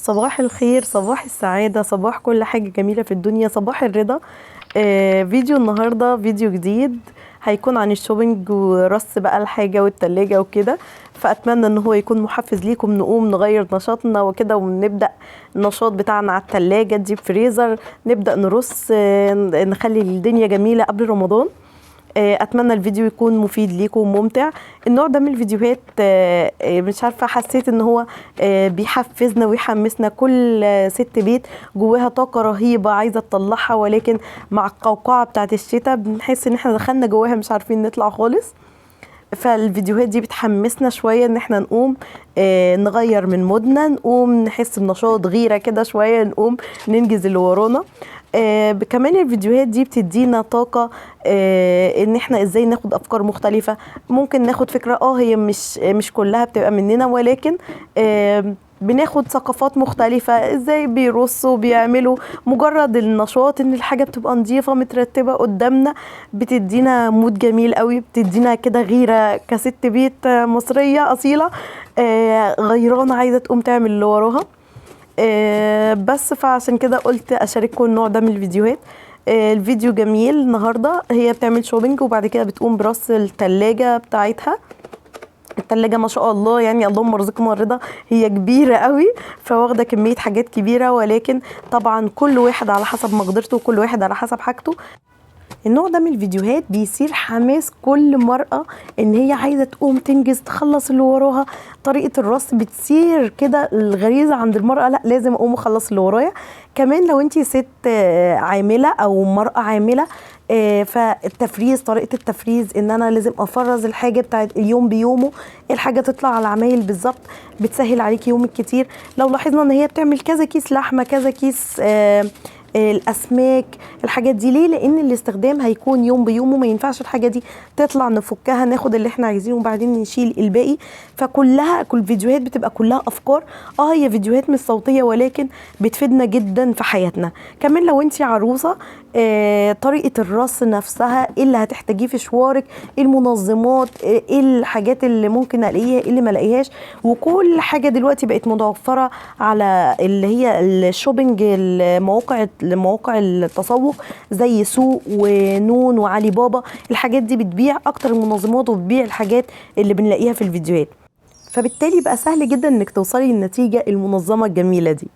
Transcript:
صباح الخير، صباح السعادة، صباح كل حاجة جميلة في الدنيا، صباح الرضا. فيديو النهاردة فيديو جديد هيكون عن ال shopping ورص بقى الحاجة والتلاجة وكده، فأتمنى ان هو يكون محفز ليكم نقوم نغير نشاطنا وكده ونبدأ النشاط بتاعنا على التلاجة، deep freezer، نبدأ نرص، نخلي الدنيا جميلة قبل رمضان. اتمنى الفيديو يكون مفيد ليكم وممتع. النوع ده من الفيديوهات مش عارفه، حسيت ان هو بيحفزنا ويحمسنا. كل ست بيت جواها طاقة رهيبة عايزه تطلعها، ولكن مع القوقعة بتاعه الشتاء بنحس ان احنا دخلنا جواها مش عارفين نطلع خالص. فالفيديوهات دي بتحمسنا شوية ان احنا نقوم نغير من مودنا، نقوم نحس بنشاط غيره كده شوية، نقوم ننجز اللي ورانا. كمان الفيديوهات دي بتدينا طاقة، ان احنا ازاي ناخد افكار مختلفة. ممكن ناخد فكرة هي مش كلها بتبقى مننا، ولكن بناخد ثقافات مختلفة، ازاي بيرصوا بيعملوا. مجرد النشاط ان الحاجة بتبقى نظيفة مترتبة قدامنا بتدينا mood جميل قوي، بتدينا كده غيرة كست بيت مصرية أصيلة، غيرانة عايزة تقوم تعمل اللي وراها. بس فعشان كده قلت اشارككم النوع ده من الفيديوهات. الفيديو جميل النهارده. هي بتعمل shopping وبعد كده بتقوم برص التلاجة بتاعتها. التلاجة ما شاء الله، يعني اللهم ارزقنا الرضا، هي كبيرة قوي، فواخدة كمية حاجات كبيرة، ولكن طبعا كل واحد على حسب مقدرته وكل واحد على حسب حاجته. النوع ده من الفيديوهات بيثير حماس كل مرأة ان هي عايزة تقوم تنجز تخلص اللي وراها. طريقة الرص بتثير كده الغريزة عند المرأة، لا لازم اقوم اخلص اللي ورايا. كمان لو انتي ست عاملة او مرأة عاملة، فالتفريز، طريقة التفريز ان انا لازم افرز الحاجة بتاعت اليوم بيومه، الحاجة تطلع على العمايل بالظبط، بتسهل عليكي يومك كتير. لو لاحظنا ان هي بتعمل كذا كيس لحمة، كذا كيس الاسماك، الحاجات دي ليه؟ لان الاستخدام هيكون يوم بيومه، ما ينفعش الحاجة دي تطلع نفكها ناخد اللي احنا عايزينه وبعدين نشيل الباقي. فكلها كل فيديوهات بتبقى كلها افكار. هي فيديوهات مش صوتية ولكن بتفيدنا جدا في حياتنا. كمان لو انت عروسه، طريقه الرص نفسها، ايه اللي هتحتاجيه في شوارك، ايه المنظمات، ايه الحاجات اللي ممكن الاقيها، ايه اللي ما الاقيهاش. وكل حاجة دلوقتي بقت متوفرة على اللي هي ال shopping، مواقع التسوق زي سوق ونون وعلي بابا. الحاجات دي بتبيع اكتر المنظمات وبتبيع الحاجات اللي بنلاقيها في الفيديوهات، فبالتالي بقى سهل جدا انك توصلي للنتيجة المنظمة الجميلة دي.